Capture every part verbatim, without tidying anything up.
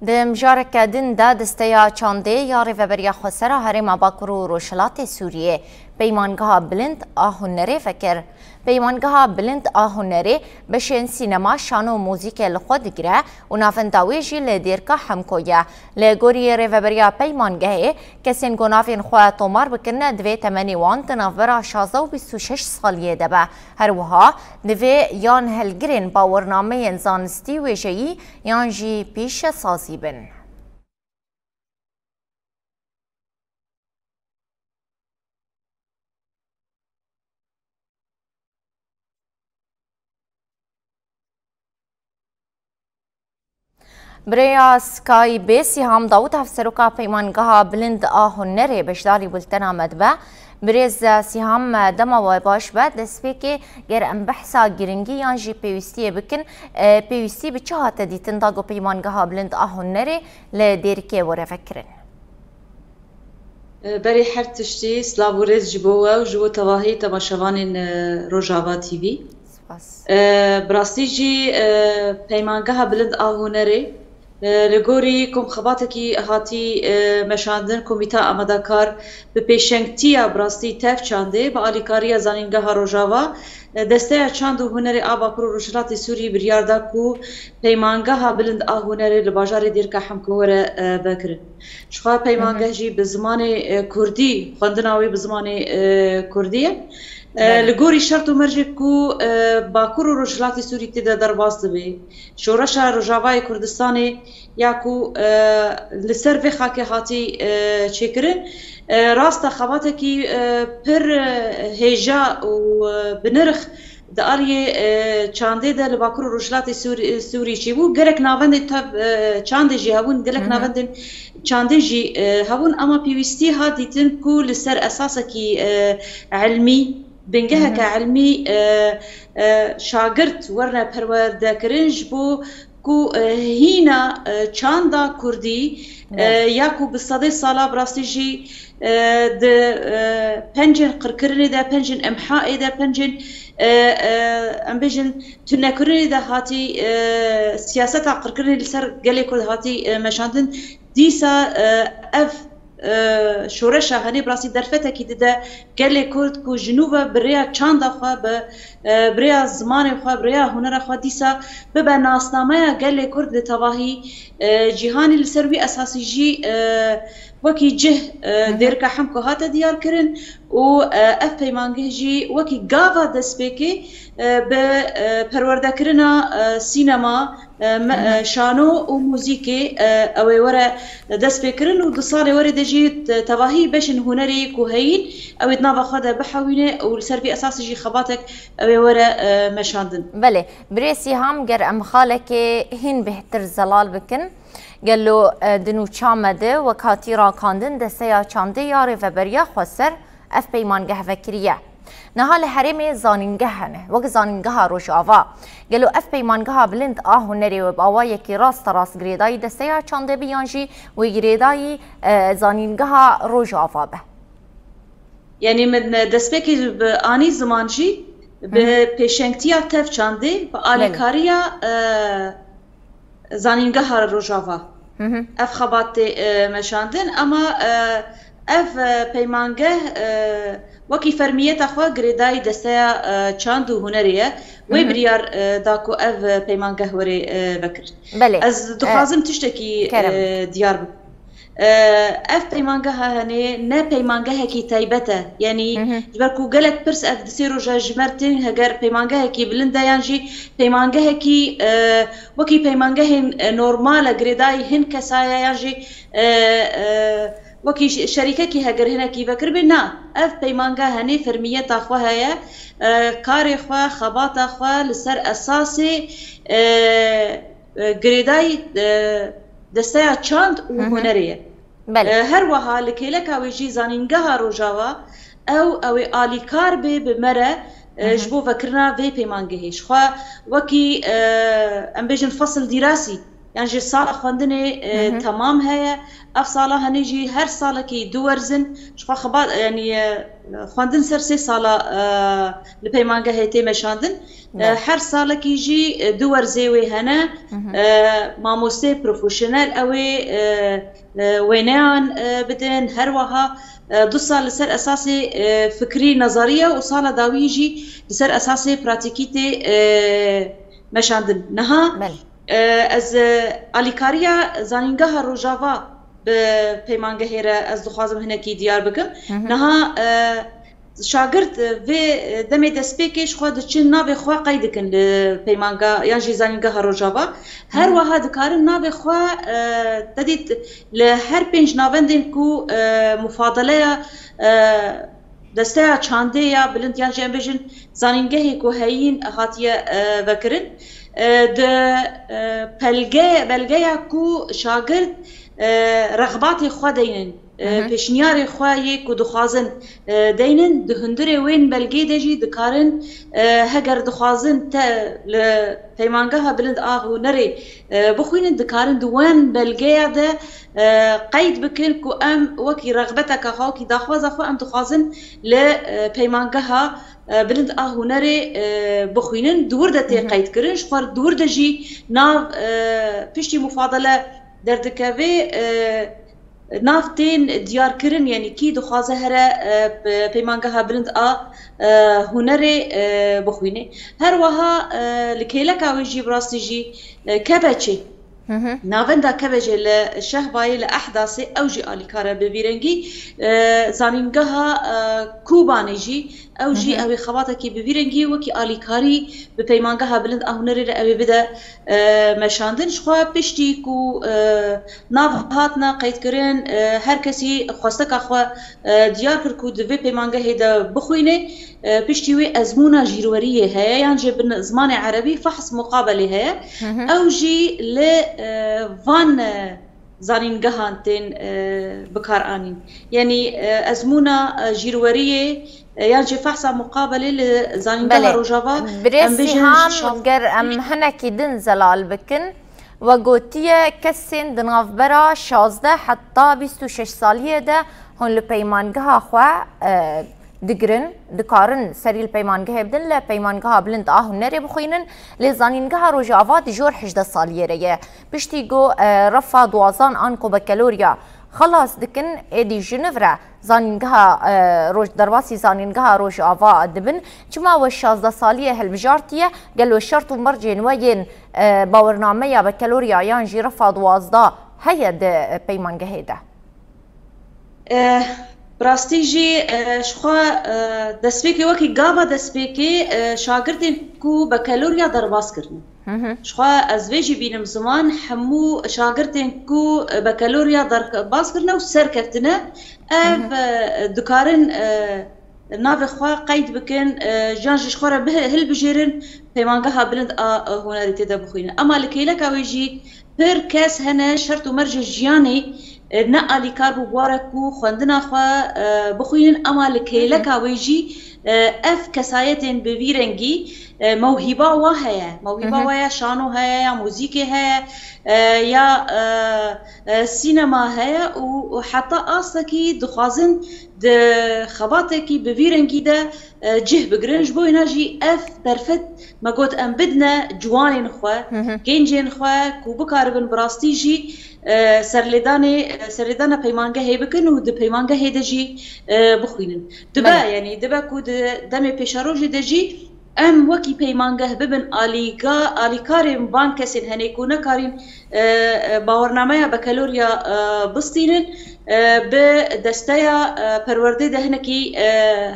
Di mijareke din de Desteya Çandê ya Rêveberiya Xweser a Herêma Bakur û Rojhilatê Sûriyê peymangeha bilind a hunerê vekir. Peymangeha bilind a hunerê beşên sînema, şano û muzîkê li xwe digire û navenda wê jî li Dêrka Hemko ye. Li gorî rêveberiya peymangehê, kesên ku navên xwe tomar bikin, divê temenê wan di navbera şazdeh û bîst û şeş saliyê de be. Her wiha divê yan helgirên bawernameyên zanistî, wêjeyî yan jî pîşesazî bin. Bi rêya Skypeê Sîham Dawûd, hevseroka Peymangeha Bilind a Hunerê, beşdarî bultena me dibe. Birêz Sîham, dema we baş be. Destpêkê ger em behsa giringî yan jî pêwîstiyê bikin, e, pêwîstî bi çi hate dîtin da ku Peymangeha Bilind a Hunerê li Dêrikê were vekirin? Berî her tiştî, silav û rêz ji bo we û ji bo tevahî temaşevanên, e, Rojava T V. Spas. E, bi rastî jî, e, Peymangeha Bilind a Hunerê, e, li gorî komxebatekî hatî, e, meşandin, Komîta Amadekar bi pêşengtiya bi rastî Tev Çandê, bi alîkariya Zanîngeha Rojava, e, Desteya Çand û Hunerê a Bakur û Rojhilatê Sûrî biryar da ku Peymangeha Bilind a Hunerê li bajarê Dêrka Hemko were, e, vekirin. Jixwe peymangeh jî bi zimanê, e, kurdî, xwendina wê bi zimanê, e, kurdî ye. E, Belê. Li gorî şert û mercê ku, e, Bakur û Rojhilatê Sûrî tê de derbas dibe, şoreşa Rojavayê Kurdistanê ya ku, e, li ser vê xakê hatî, e, çêkirin, e, rast e xebatekî, e, pir, e, hêja û, e, bi nirx di aliyê, e, çandê de li Bakur û Rojhilatê Sûrî, Sûrî çêbû. Gelek navendên tev, e, çandê jî hebûn, gelek Hı hı. navendên çandê jî, e, hebûn, ama pêwîstî hat dîtin ku li ser esasekî, e, ilmî, bingeheke Hı hı. ilmî, e, e, şagirt werine perwerdekirin ji bo ku, e, hîna, e, çanda kurdî, e, Evet. ya ku bi sedê sala bi rastî jî, e, di, e, pencên qirkirinê de, pencên imhaê de, pencên, e, e, em bêjin tunekirinê de hatî, e, siyaseta qirkirinê li ser gelê Kurd hatî, e, meşandin. Dîsa, e, ev, e, şoreşa henê bi rastî derfetekî dide gelê Kurd ku ji nû ve bi rêya çanda xwe, bi, e, bi rêya zimanê xwe, bi rêya hunera xwe dîsa bibe nasnameya gelê Kurd li tevahî, e, cîhanê. Li ser wî esasî jî, e, wekî cih, e, Hı hı. Dêrika Hemko hate diyar kirin û, e, ev peymangeh jî wekî gava destpêkê, e, bi, e, perwerdekirina, e, sînema, e, me-, Hı hı. e, şano û muzîkê, e, ew ê were dest pê kirin û di salê werê de jî te-, tevahî beşên hunerê ku heyîn ew ê di nava xwe de bihewîne û li ser vî esasî jî xebatek ew ê were, e, meşandin. Belê, birêz Sîham, ger em xalekê hîn bêhtir zelal bikin, gelo, e, di nûça me de wek hatî rakandin, Desteya Çandê ya Rêveberiya Xweser ev peymangeh vekiriye. Niha li herêmê zanîngeh hene, wek Zanîngeha Rojava. Gelo ev peymangeha bilind a hunerê wê bi awayekî rasterast girêdayî Desteya Çandê be yan jî wê girêdayî, e, Zanîngeha Rojava be? Yanî min destpêkê bi anî ziman jî bi Hı hı. pêşengtiya Tev Çandê, bi Belê. alîkariya, e, Zanîngeha Rojava Hı hı. ev xebat tê, e, meşandin, ama, e, ev, e, peymangeh, e, wekî fermiyeta xwe girêdayî Desteya, e, Çand û Hunerê ye. Wê Hı hı. biryar, e, da ku ev, e, peymangeh were, e, vekir. Belê. Ez E, dixwazim tiştekî, Kerem. e, diyar bikim. E, ev peymangeha henê ne peymangehekî taybet e. Yanî Hı hı. ji ber ku gelek pirs ev di sê roja ji me re tên, heger peymangehekî bilind e yan jî peymangehekî, e, wekî peymangehên, e, normal e, girêdayî hin kesa ye yan jî, e, e, wekî ş-, şerîkekî heger hinekî vekiribê, na, ev peymangeh henê fermiyeta xwe heye, e, karê xwe, xebata xwe li ser esasê, e, e, girêdayî, e, Desteya Çand û Hı hı. Hunerê ye. Belê. E, her wiha li kêleka wê jî Zanîngeha Rojava ew, ew ê alîkar bê bi me re, e, Hı hı. ji bo vekirina vê peymangehê. Jixwe wekî, e, em bêjin fesil dîrasî, yan jî sala xwendinê e, Hı hı. Temam heye. Ev sala henê jî her salekî du werz in. Ji xwe xibat, yanî, e, xwendin ser sê sala e, li peymangehê tê meşandin. E, Belê. Her salekî jî e, du werzê wê hene. Hı hı. E, mamosteyê profesyonel ew ê e, e, wêneyan e, bidin. Her wiha e, du sal li ser esasê e, fikrî, nezeriye û sala dawî jî li ser esasê pratîkî tê e, meşandin. Niha Belê. e, ez e, alîkariya Zanîngeha Rojava bi peymangehê re ez dixwazim hinekî diyar bikim. Hı hı. Niha e, şagirt e, vê e, demê destpêkê ji xwe diçin navê xwe qeyd dikin li peymanga yan jî Zanîngeha Rojava. Her Hı hı. Wiha dikarin navê xwe e, te dît li her pênc navendên ku e, mufadeleya e, desteya çandê ya bilind yan jî em bêjin zanîngehê ku heyîn hatiye e, vekirin. E, di e, pelge, belgeya ku şagirt e, rexbatê xwe deynin, e, Hı hı. Pêşniyarê xwe yê ku dixwazin e, deynin, di hundirê wên belgê de jî dikarin e, heger dixwazin te li peymangeha bilind a hunerê e, bixwînin, dikarin di wan belgeya de e, qeyd bikin ku em wekî rexbeteke xwe, wekî daxwaza xwe em dixwazin li e, peymangeha e, bilind a hunerê e, bixwînin. Di wir de tê Hı hı. Qeydkirin, ji xwe di wir de jî nav e, piştî mufadele derdikeve, e, nav tên diyarkirin, yanî kî dixwaze here e, pe- peymangeha bilind a e, hunerê e, bixwîne. Her wiha e, li kêleka wê jî bi rastî jî e, Kebeçê. Hı hı. Navenda Kebeçê li Şehbayê li Ehdasê ew jî alîkar e bi vî rengî. E, zanîngeha e, Kobanê jî ew jî Hı hı. Ew ê xebatekî bi vî rengî wekî alîkarî bi peymangeha bilind a hunerê re ew ê bide e, meşandin. Ji xwe piştî ku e, nav hatine qeydkirin, e, her kesî xwesteka xwe e, diyar kir ku di vê peymangehê de bixwîne. E, piştî wê ezmûna jîrweriyê heye, yan jî bi zimanê erebî fehs muqabelê heye. Hı hı. Ew jî li e, van e, zanîngehan tên e, bikaranîn. Yanî e, ezmûna e, jîrweriyê e, yan jî fehsa muqabelê li zanîngeha Belê. Rojava, em Birêz bêjin Sîham, şav- ger em hinekî din zelal bikin, we gotiye kesên di navbera şazdeh heta bîst û şeş saliyê de hûn li peymangeha xwe e, digirin, dikarin serî li peymangehê bidin, li peymangeha bilind a hunerê bixwînin, lê zanîngeha Rojava di jor hejdeh saliyê re ye. Piştî ku e, refa duwazan anko bekeloriya xelas dikin, êdî ji niv re zanîngeha e, roj, derbasî zanîngeha Rojava dibin. Çima we şazdeh saliyê hilbijartiye? Gelo şert û mercên we yên e, bawernameya bekeloriya yan jî refa duwazdeh heye di e, peymangehê de? Eh, bi rastî jî eh, ji xwe eh, destpêkê wekî gava destpêkê eh, şagirtên ku bekeloriya derbas kirine. Hı hı. Ji xwe ez vê jî bînim ziman, hemû şagirtên ku eh, bekeloriya derbas kirine û serkeftine, ev Hı hı. eh, dikarin eh, navê xwe qeyd bikin, eh, yan jî ji xwe re bihi-, hilbijêrin, peymangeha bilind a eh, hunerê tê de bixwînin. Ema li kêleka wê jî pir kes hene şert û mercê jiyanê e, ne alîkar bû bi were ku xwendina xwe e, bixwînin, ema li kêleka wê jî e, ev kesayetên bi vî rengî e, mewhîba wa heye. Mewhîba Hı hı. Wa ya şano heye, ya muzîkê heye, e, ya e, e, sînema heye û, û heta astekî dixwazin di xebatekî bi vî rengî de e, cih bigirin. Ji bo wêna jî ev derfet me got em bidine ciwanên xwe, Hı hı. Gencên xwe ku bikaribin bi rastî jî e, serlêdanê, e, serlêdana peymangehê bikin û di peymangehê de jî e, bixwînin. Dibe, Belê. Yanî dibe ku di demê pêşerojê de jî em wekî peymangeh bibin alîga-, alîkarên van kesên henê ku nekarîn e, e, bawernameya bekeloriya e, bistînin, e, bi desteya e, perwerdê de hinekî e,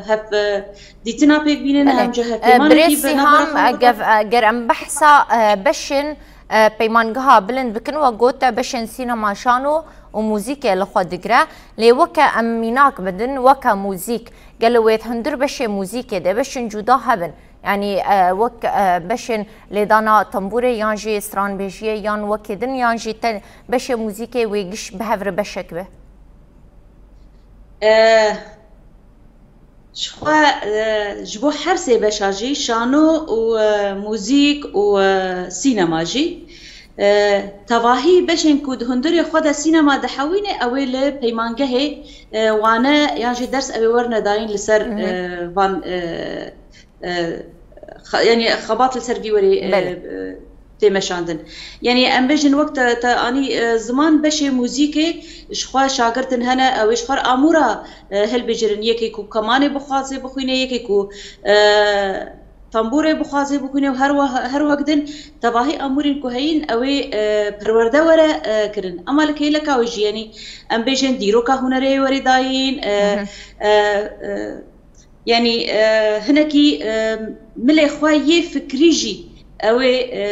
hev e, dîtina pêk bînin, Belê. Hem jî E, hevpeymanekî Birêz bi navbera Sîham, xwe e, bike. Gev-, e, ger em behsa e, beşên e, peymangeha bilind bikin, we gote beşên sînema, şano û muzîkê li xwe digire. Lê weke em mînak bidin, weke muzîk, gelo wê hundir beşê muzîkê de beşên cuda hebin? Yanî e, wek e, beşên lêdana tembûrê yan jî stranbêjiyê yan wekî din, yan jî te beşê muzîkê wê giş bi hev re beşek be? E, ji xwe e, ji bo her sê beşa jî, şano û e, muzîk û e, sînema jî, E, tevahî beşên ku di hundirê xwe de sînema dihewîne, ew ê li peymangehê, e, wane yan jî ders ew ê werine dayîn li ser, Hı hı. e, van, e, e, xa-, yanî xebat li ser vî werê, e, Belê. e, tê meşandin. Yanî em bêjin wek te, te anî, e, ziman beşê muzîkê ji xwe şagirtin hene, ew ê ji xwe re amûra, e, hilbijirin. Yekê ku kemanê bixwaze bixwîne, yekê ku, e, tembûrê bixwaze bixwîne û her wa-, her wek din tevahî amûrên ku heyîn ew ê, e, perwerde were, e, kirin. Ema li kêleka wê jî, yanî em bêjin dîroka hunerê were dayîn, e, Hı hı. e, e, yanî, e, hinekî, e, milê xwe yê fikrî jî ew ê, e,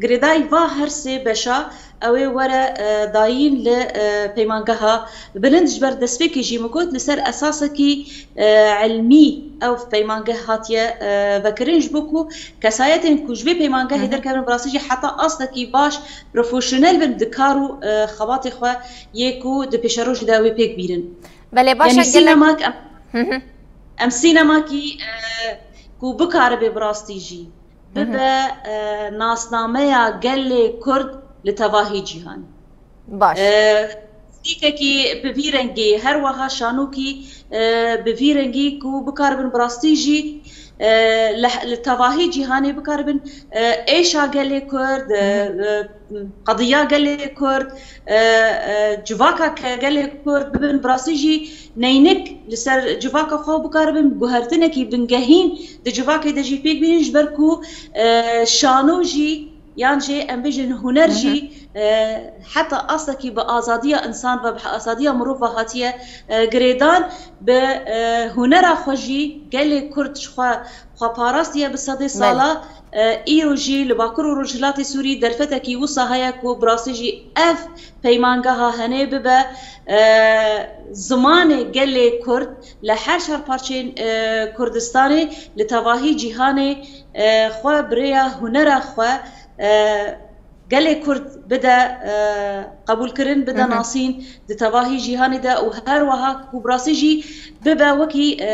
girêdayî va her sê beşa ew ê were, e, dayîn li, e, peymangeha bilind. Ji ber destpêkê jî min got, li ser esasekî, e, ilmî ew peymangeh hatiye, e, vekirin, ji bo ku kesayetên ku ji vê peymangehê Hı hı. derkevin, bi rastî jî heta astekî baş, profesyonel bin di kar û, e, xebatê xwe yê ku di pêşerojê de ew ê pêk bîrin. Belê, baş e, Yanî gelek sînemak em, Hı hı. em sînemakî, e, ku bikaribe bi rastî jî Hı hı. bibe, e, nasnameya gelê Kurd li tevahî cîhanê. Baş. E, muzîkekî bi vî rengî, her wiha şanokî, e, bi vî rengî ku bikaribin bi rastî jî, e, li, li tevahî cîhanê bikaribin, e, êşa gelê Kurd, e, Hı hı. e, qediya gelê Kurd, e, e, civaka ke gelê Kurd bibin bi rastî jî neynik li ser civaka xwe bikaribin guhertinekî bingehîn di civakê de jî pêk bînin, ji ber ku, e, şano jî yan jî em bêjin huner Hı hı. jî, e, heta astekî bi azadiya însan ve bi azadiya mirov ve hatiye, e, girêdan, bi, e, hunera xwe jî gelê Kurd ji xwe xwe parastiye bi sedê Belê. sala, e, îro jî li Bakur û Rojhilatê Sûrî derfetekî wisa heye ku bi rastî jî ev peymangeha henê bibe, e, zimanê gelê Kurd li her çar parçeyên, e, Kurdistanê li tevahî cîhanê, e, xwe bi rêya hunera xwe, e, gelê Kurd bide, e, qebûlkirin, bide Hı hı. nasîn di tevahî cîhanê de û her wiha ku bi rastî jî bibe wekî, e,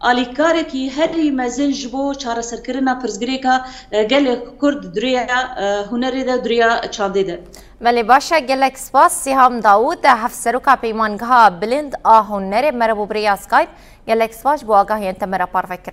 alîkarekî herî mezin ji bo çareserkirina pirsgirêka, e, gelê Kurd di rêya, e, hunerê de, di rêya çandê de. Belê, baş e, gelek spas. Sîham Dawûd, hevseroka Peymangeha Bilind a Hunerê, mere bo bi rêya Skype. Gelek spas ji bo agahiyên te me re parve kirin.